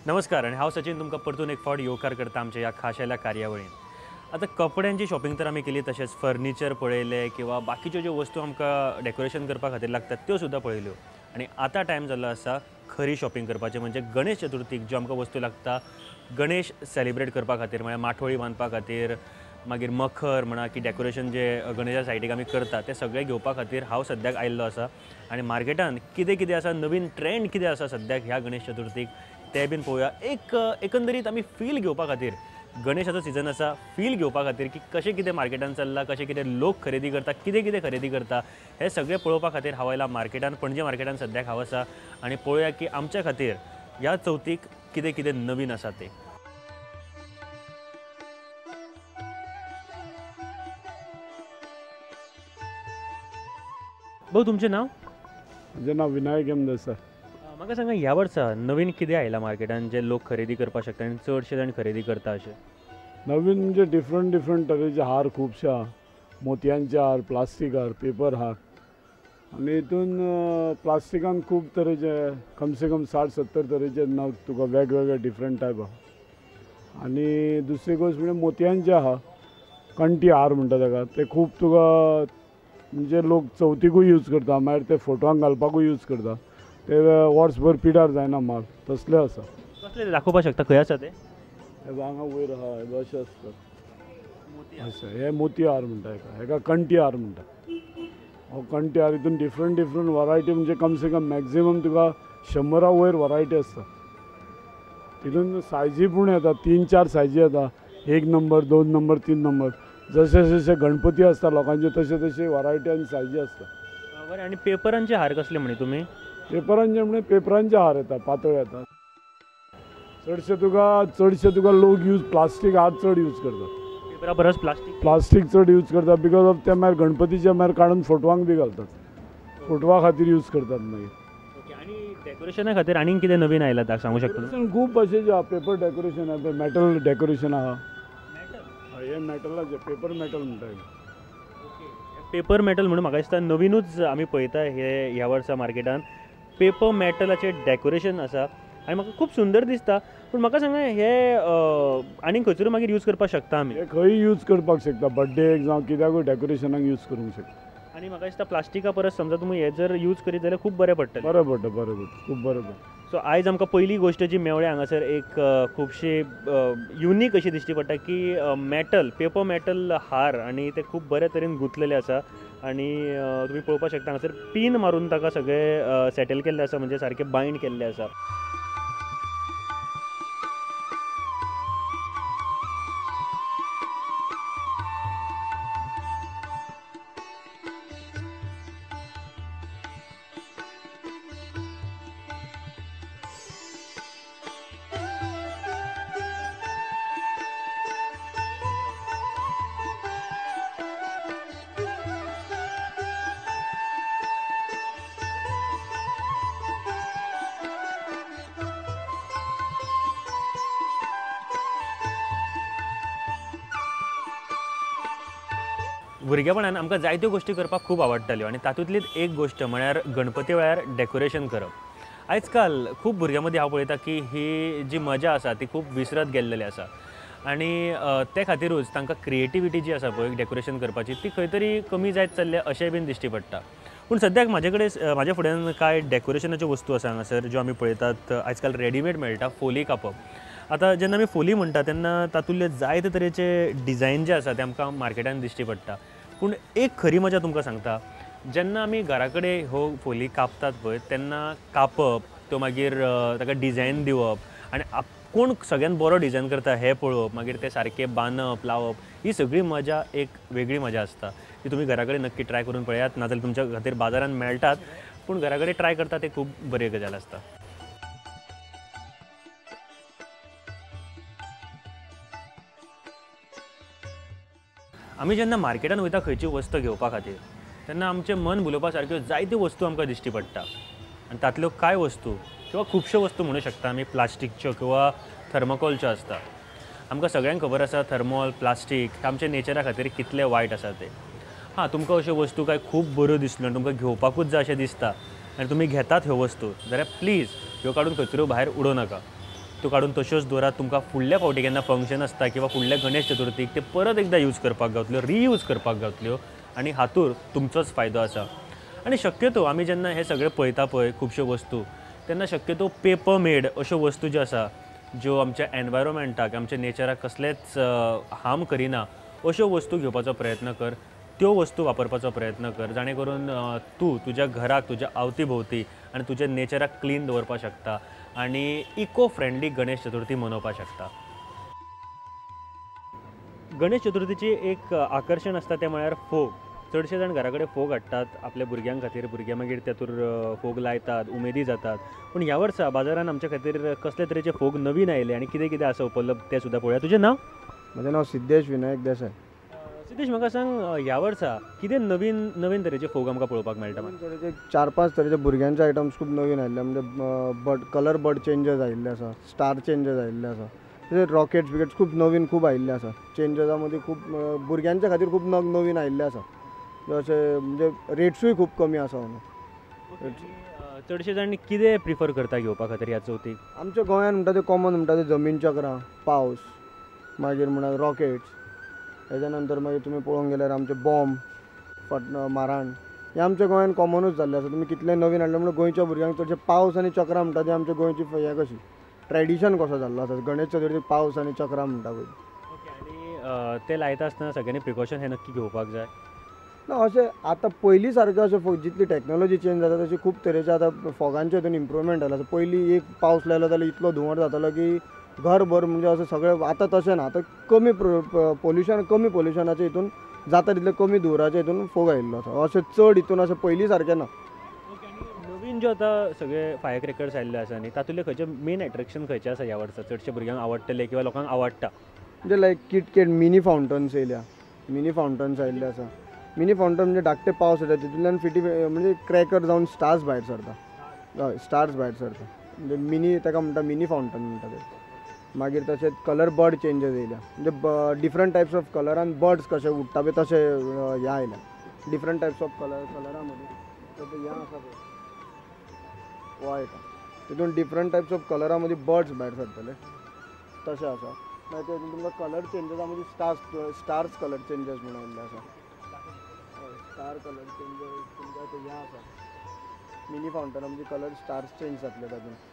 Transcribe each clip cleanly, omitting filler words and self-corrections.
नमस्कार आनी हांव सचिन तुमकां परतून एक फावट येवकार करता आमच्या ह्या खाशेल्या कार्यावळीन। आतां कपड्यांची शॉपिंग तर आमी केली, तशेंच फर्निचर पळयलें किंवा बाकीच्यो ज्यो वस्तू आमकां डेकोरेशन करपा खातीर लागतात त्यो सुद्दां पळयल्यो। आनी आतां टायम जाल्लो आसा खरी शॉपिंग करपाची, म्हणजे गणेश चतुर्थीक ज्यो आमकां वस्तू लागता गणेश सेलिब्रेट करपा खातीर, म्हळ्यार माठोळी बांदपा खातीर, मागीर मखर म्हणा की डेकोरेशन जे गणेशा सायडीक आमी करता तें सगळें घेवपा खातीर हांव सद्याक आयिल्लो आसा। आनी मार्केटान कितें कितें आसा, नवीन ट्रेंड कितें आसा सद्याक ह्या गणेश चतुर्थीक तें बीन पळोवया। एक एकंदरीत आमी फील घेवपा खातीर, गणेशाचो सिजन आसा, फील घेवपा खातीर की कशें कितें मार्केटान चल्लां, कशें कितें लोक खरेदी करता, कितें कितें खरेदी करता, हें सगळें पळोवपा खातीर हांव आयला मार्केटान, पणजे मार्केटान सद्याक हांव आसा। आनी पळोवया की आमच्या खातीर ह्या चवथीक कितें कितें नवीन आसा तें। भाऊ, तुमचें नांव? म्हजें नांव विनायक एम देसाय। म्हाका सांगा, ह्या वर्सा नवीन कितें आयलां मार्केटान जे लोक खरेदी करपाक शकता आनी चडशे जाण खरेदी करता अशें? नवीन म्हणजे डिफरंट डिफरंट तरेचे हार खुबशे आहा, मोतयांचे हार, प्लास्टीक हार, पेपर हार। आनी हितून प्लास्टिकान खूब तरेचे, कम से कम 60-70 तरेचे नग तुका वेगवेगळे डिफरंट टायप आहा। आनी दुसरी गोश्ट म्हणजे मोतयांचे आहा, कंटी हार म्हणटा ताका, ते खूब तुका म्हणजे लोक चवथीकूय यूज करता, मागीर ते फोटवांक घालपाकूय यूज करता, ते वर्सभर पिडार जायना माल, तसले आसा। कसले दाखोवपाक शकता, खंय आसा ते? हे हांगा वयर आहा, हे अशें आसता, अशें हे मोती हार म्हणटा हेका, हेका कंटी हार म्हणटा। हो कंटी हार हितून डिफरंट डिफरंट वरायटी, म्हणजे कम से कम मॅक्झिमम तुका 100 वयर वरायटी आसता। तितून सायजी पूण येता, 3-4 सायजी येता, 1 नंबर, 2 नंबर, 3 नंबर, जशे जशे गणपती आसता लोकांचे तशे तशे वरायटी आनी सायजी आसता। बरें, आनी पेपरांचे हार कसले म्हणी तुमी? पेपरांचे म्हणजे पेपरांचे हार येता, पातळ येता। चडशे तुका लोक यूज प्लास्टीक हार चड यूज करतात, पेपरा परस प्लास्टीक, प्लास्टीक चड यूज करतात, because of ते मागीर गणपतीचे मागीर काडून फोटवांक बी घालतात, फोटवा खातीर यूज करतात मागीर। ओके, आनी डेकोरेशना खातीर आनीक कितें नवीन आयलां सांगू शकता? खूब भाशेचे आहा, पेपर डेकोरेशन आहा, मेटल डेकोरेशन आहा, हे मेटलाचे पेपर मेटल म्हणटा। पेपर मेटल म्हणून म्हाका दिसता नवीनूच आमी पळयता हे ह्या वर्सा मार्केटान पेपर मेटलाचें डेकोरेशन आसा आनी म्हाका खूब सुंदर दिसता। पूण म्हाका सांगा, हे आनीक खंयसर मागीर यूज करपाक शकता आमी? हे खंय यूज करपाक शकता, बड्डेक जावं कित्याकूय डेकोरेशनाक यूज करूंक शकता। आनी म्हाका दिसता प्लास्टिका परस समजा तुमी हे जर यूज करीत जाल्यार खूब बरें पडटलें। बरें पडटा, बरें पडटा, खूब बरें पडटा। सो आयज आमकां पयली गोश्ट जी मेवळ्या हांगासर एक खुबशी युनीक अशी दिश्टी पडटा की मेटल, पेपर मेटल हार, आनी ते खूब बरे तरेन गुंतलेले आसा। आनी तुमी पळोवपाक शकता हांगासर पीन मारून ताका सगळें सेटल केल्लें आसा, म्हणजे सारकें बायंड केल्लें आसा। भुरगेपणान आमकां जायत्यो गोश्टी करपाक खूब आवडटाल्यो आनी तातूंतलीच एक गोश्ट म्हळ्यार गणपती वेळार डेकोरेशन करप। आयज काल खूब भुरग्यां मदीं हांव पळयता की ही जी मजा आसा ती खूब विसरत गेल्लेली आसा आनी ते खातीरूच तांकां क्रिएटिविटी जी आसा पळय डेकोरेशन करपाची ती खंय तरी कमी जायत चल्ल्या अशें बीन दिश्टी पडटा। पूण सद्याक म्हाजे कडेन, म्हाज्या फुड्यान कांय डेकोरेशनाच्यो वस्तू आसा हांगासर ज्यो आमी पळयतात आयज काल रेडीमेड मेळटा। फोली कापप, आतां जेन्ना आमी फोली म्हणटा तेन्ना तातूंतले जायते तरेचे डिजायन जे आसा ते आमकां मार्केटान दिश्टी पडटा। पूण एक खरी मजा तुमकां सांगता, जेन्ना आमी घरा कडेन ह्यो फोली कापतात पळय तेन्ना कापप, त्यो मागीर ताका डिजायन दिवप आनी कोण सगळ्यान बरो डिजायन करता हें पळोवप, मागीर तें सारकें बांदप लावप, ही सगळी मजा एक वेगळी मजा आसता। ती तुमी घरा कडेन नक्की ट्राय करून पळयात, नाजाल्यार तुमच्या खातीर बाजारान मेळटात पूण घरा कडेन ट्राय करता ते खूब बरी गजाल आसता। आमी जेन्ना मार्केटान वयता खंयची वस्त घेवपा खातीर तेन्ना आमचें मन भुलोवपा सारक्यो जायत्यो वस्तू आमकां दिश्टी पडटा आनी तातल्यो कांय वस्तू किंवा खुबश्यो वस्तू म्हणूं शकता आमी प्लास्टिकच्यो किंवा थर्मोकोलच्यो आसता। आमकां सगळ्यांक खबर आसा थर्मोल, प्लास्टीक आमच्या नेचरा खातीर कितलें वायट आसा तें। हां, तुमकां अश्यो वस्तू कांय खूब बऱ्यो दिसल्यो आनी तुमकां घेवपाकूच जाय अशें दिसता आनी तुमी घेतात ह्यो वस्तू जाल्यार प्लीज ह्यो काडून कचऱ्यो भायर उडोवं नाका। वस्तू काडून तश्योच दवरात. तुमकां फुडल्या फावटी केन्ना फंक्शन आसता किंवा फुडल्या गणेश चतुर्थीक ते परत एकदां यूज करपाक गावतल्यो, रियूज करपाक गावतल्यो आनी हातूर तुमचोच फायदो आसा. आनी शक्यतो आमी जेन्ना हें सगळें पळयता पळय खुबश्यो वस्तू तेन्ना शक्यतो पेपर मेड अश्यो वस्तू ज्यो आसा ज्यो आमच्या एनवायरोमेंटाक आमच्या नेचराक कसलेच हार्म करिना अश्यो वस्तू घेवपाचो प्रयत्न कर, त्यो वस्तू वापरपाचो प्रयत्न कर, जाणे करून तूं तुज्या घराक तुज्या आवती भोंवती आनी तुज्या नेचराक क्लीन दवरपाक शकता आनी इको फ्रेंडली गणेश चतुर्थी मनोवपाक शकता. गणेश चतुर्थीची एक आकर्शण आसता तें म्हळ्यार फोग. चडशे जाण घरा कडेन फोग हाडटात आपल्या भुरग्यां खातीर, भुरग्यां मागीर तातूंत फोग लायतात, उमेदी जातात. पूण ह्या वर्सा बाजारान आमच्या खातीर कसले तरेचे फोग नवीन आयले आनी कितें कितें आसा उपलब्ध तें सुद्दां पळोवया. तुजें नांव? म्हजें नांव सिद्धेश विनायक देसाय. सिद्धेश, म्हाका सांग ह्या वर्सा कितें नवीन नवीन तरेचे फोग आमकां पळोवपाक मेळटा? तरेचे 4-5 तरेचे भुरग्यांचे आयटम्स खूब नवीन आयिल्ले, म्हणजे बर्ड कलर बर्ड चेंजस आयिल्ले आसा, स्टार चेंजस आयिल्ले आसा, तशेंच रॉकेट्स बिकेट्स खूब नवीन खूब आयिल्ले आसा. चेंजसा मदीं खूब भुरग्यांच्या खातीर खूब नग नवीन आयिल्ले आसा, अशें म्हणजे रेट्सूय खूब कमी आसा. म्हणून चडशे जाण कितें प्रिफर करता घेवपा खातीर ह्या चवथीक? आमच्या गोंयांत म्हणटा ते कॉमन म्हणटा ते जमीन चक्रां, पावस, मागीर म्हणा रॉकेट्स, हेज्या नंतर मागीर तुमी पळोवंक गेल्यार आमचे बॉम्ब, फट माराण, हे आमच्या गोंयांत कॉमनूच जाल्ले आसा. तुमी कितले नवीन हाडले म्हणून गोंयच्या भुरग्यांक चडशे पावस आनी चक्रां म्हणटा ते आमच्या गोंयची हें कशी ट्रेडिशन कसो जाल्लो आसा गणेश चतुर्थी पावस आनी चक्रां म्हणटा पळय. ओके, आनी ते लायता आसतना सगळ्यांनी प्रिकॉशन हें नक्की घेवपाक जाय ना? अशें आतां पयलीं सारकें अशें जितली टॅक्नोलॉजी चेंज जाता तशी खूब तरेचे आतां फोगांचे हितून इम्प्रूवमेंट जालां. पयलीं एक पावस लायलो जाल्यार इतलो धुंवर जातालो की घरभर म्हणजे अशें सगळें, आतां तशें ना, आतां कमी पोल्युशन, कमी पोल्युशनाचे हितून जाता तितले कमी धुंवराचे हितून फोग आयिल्लो आसा, अशें चड हितून अशें पयलीं सारकें ना. नवीन ज्यो आतां सगळे फायर क्रॅकर्स आयिल्ले आसा न्ही, तातूंतलें खंयचें मेन एट्रेक्शन खंयचें आसा ह्या वर्सा चडशे भुरग्यांक आवडटलें किंवा लोकांक आवडटा? म्हणजे लायक किटकेट मिनी फावंटन्स येयल्या, मिनी फावंटन्स आयिल्ले आसा. मिनी फावंटन म्हणजे धाकटे पावस येता तितूंतल्यान फिटी म्हणजे क्रॅकर जावन स्टार्स भायर सरता, हय स्टार्स भायर सरता, म्हणजे मिनी ताका म्हणटा मिनी फावंटन म्हणटा ते. मागीर तशेंच कलर बर्ड चेंजस येयल्या, म्हणजे डिफरंट टायप्स ऑफ कलरान बर्ड्स कशे उडटा पळय तशें हें आयल्या, डिफरंट टायप्स ऑफ कलर कलरा मदीं हें आसा पळय हो येता, तितून डिफरंट टायप्स ऑफ कलरा मदीं बर्ड्स भायर सरतले तशें आसा. मागीर तेतून तुमकां कलर चेंजसा मदीं स्टार्स कलर चेंजस म्हणून आयिल्ले आसा, स्टार कलर चेंजस तुमकां आतां हें आसा मिनी फावंटना म्हणजे कलर स्टार्स चेंज जातले तातूंत.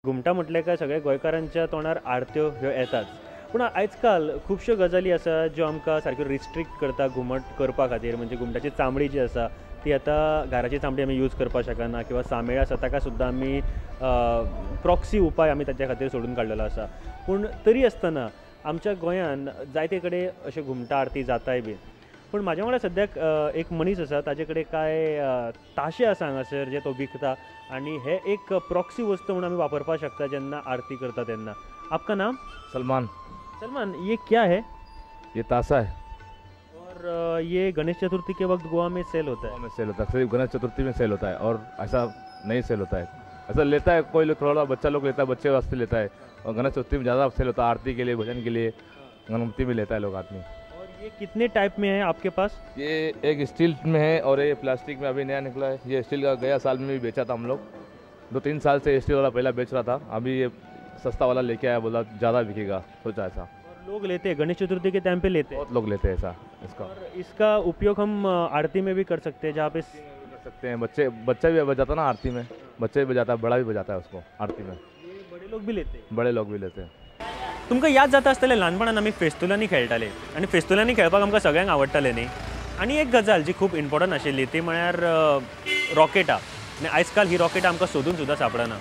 घुमटां म्हटलें काय सगळ्या गोंयकारांच्या तोंडार आरत्यो ह्यो येताच, पूण आयजकाल खुबश्यो गजाली आसा ज्यो आमकां सारक्यो रिस्ट्रिक्ट करता घुमट करपा खातीर. म्हणजे घुमटाची चामडी जी आसा ती आतां घराची चामडी आमी यूज करपाक शकना, किंवा सामेळ आसा ताका सुद्दां आमी प्रॉक्सी उपाय आमी ताच्या खातीर सोडून काडलेलो आसा. पूण तरी आसतना आमच्या गोंयांत जायते कडेन अश्यो घुमटां आरती जाताय बीन. पूण म्हाज्या वांगडा सद्याक एक मनीस आसा, ताजे कडेन कांय ताशे आसा हांगासर जे तो विकता आनी हे एक प्रॉक्सी वस्तू म्हणून आमी वापरपाक शकता जेन्ना आरती करता तेन्ना. आपका नाम? सलमान. सलमान, ये क्या है? ये ताशा है और ये गणेश चतुर्थी के वक्त गोवा में सेल होता है? गोवा में सेल होता है, सिर्फ गणेश चतुर्थी में सेल होता है और ऐसा नहीं सेल होता है. ऐसा लेता है कोई लोग, थोड़ा बच्चा लोग लेता है, बच्चे वास्ते लेता है, और गणेश चतुर्थी में ज़्यादा सेल होता है, आरती के लिए, भजन के लिए गणपति में लेता है लोग आदमी. और ये कितने टाइप में है आपके पास? ये एक स्टील में है और ये प्लास्टिक में अभी नया निकला है. ये स्टील का गया साल में भी बेचा था हम लोग, 2-3 साल से स्टील वाला पहला बेच रहा था, अभी ये सस्ता वाला लेके आया, बोला ज़्यादा बिकेगा, सोचा ऐसा. और लोग लेते हैं Ganesh Chaturthi K time pay लेते हैं? बहुत लोग लेते हैं ऐसा इसका. और इसका उपयोग हम आरती में भी कर सकते हैं, जहाँ पे कर सकते हैं, बच्चे बच्चा भी बजाता ना आरती में, बच्चे भी बजाता है, बड़ा भी बजाता है उसको आरती में. बड़े लोग भी लेते हैं? बड़े लोग भी लेते हैं. तुमकां याद जाता आसतलें ल्हानपणान आमी फेस्तुलांनी खेळटाले आनी फेस्तुलांनी खेळपाक आमकां सगळ्यांक आवडटालें न्ही. आनी एक गजाल जी खूब इम्पोर्टंट आशिल्ली ती म्हळ्यार रॉकेटां. आनी आयजकाल ही रॉकेटां आमकां सोदून सुद्दां सापडना.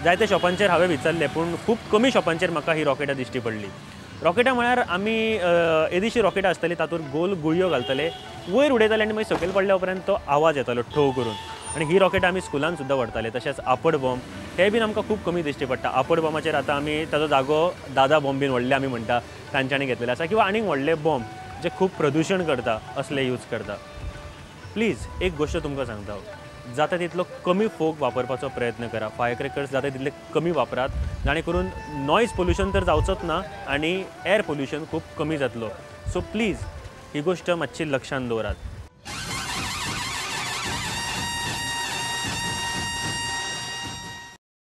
जायते शॉपांचेर हांवें विचारलें पूण खूब कमी शॉपांचेर म्हाका ही रॉकेटां दिश्टी पडली. रॉकेटां म्हळ्यार आमी येदीशी रॉकेटां आसताली, तातूंत गोल गुळयो घालतले, वयर उडयताले आनी मागीर सकयल पडल्या उपरांत तो आवाज येतालो ठोव करून. आनी ही रॉकेटां आमी स्कुलान सुद्दां व्हरताले. तशेंच आपड बॉम्ब हे बीन आमकां खूब कमी दिश्टी पडटा. आपड बॉमाचेर आतां आमी ताजो जागो दादा बॉम्ब बीन व्हडले आमी म्हणटा तांच्यांनी घेतलेले आसा, किंवा आनीक व्हडले बॉम्ब जे खूब प्रदुशण करता असले यूज करता. प्लीज एक गोश्ट तुमकां सांगता, जाता तितलो कमी फोग वापरपाचो प्रयत्न करा. फायर क्रॅकर्स जाता तितले कमी वापरात, जाणे करून नॉयज पोल्युशन तर जावचोच ना आनी एर पोल्युशन खूब कमी जातलो. सो प्लीज ही गोश्ट मातशी लक्षांत दवरात.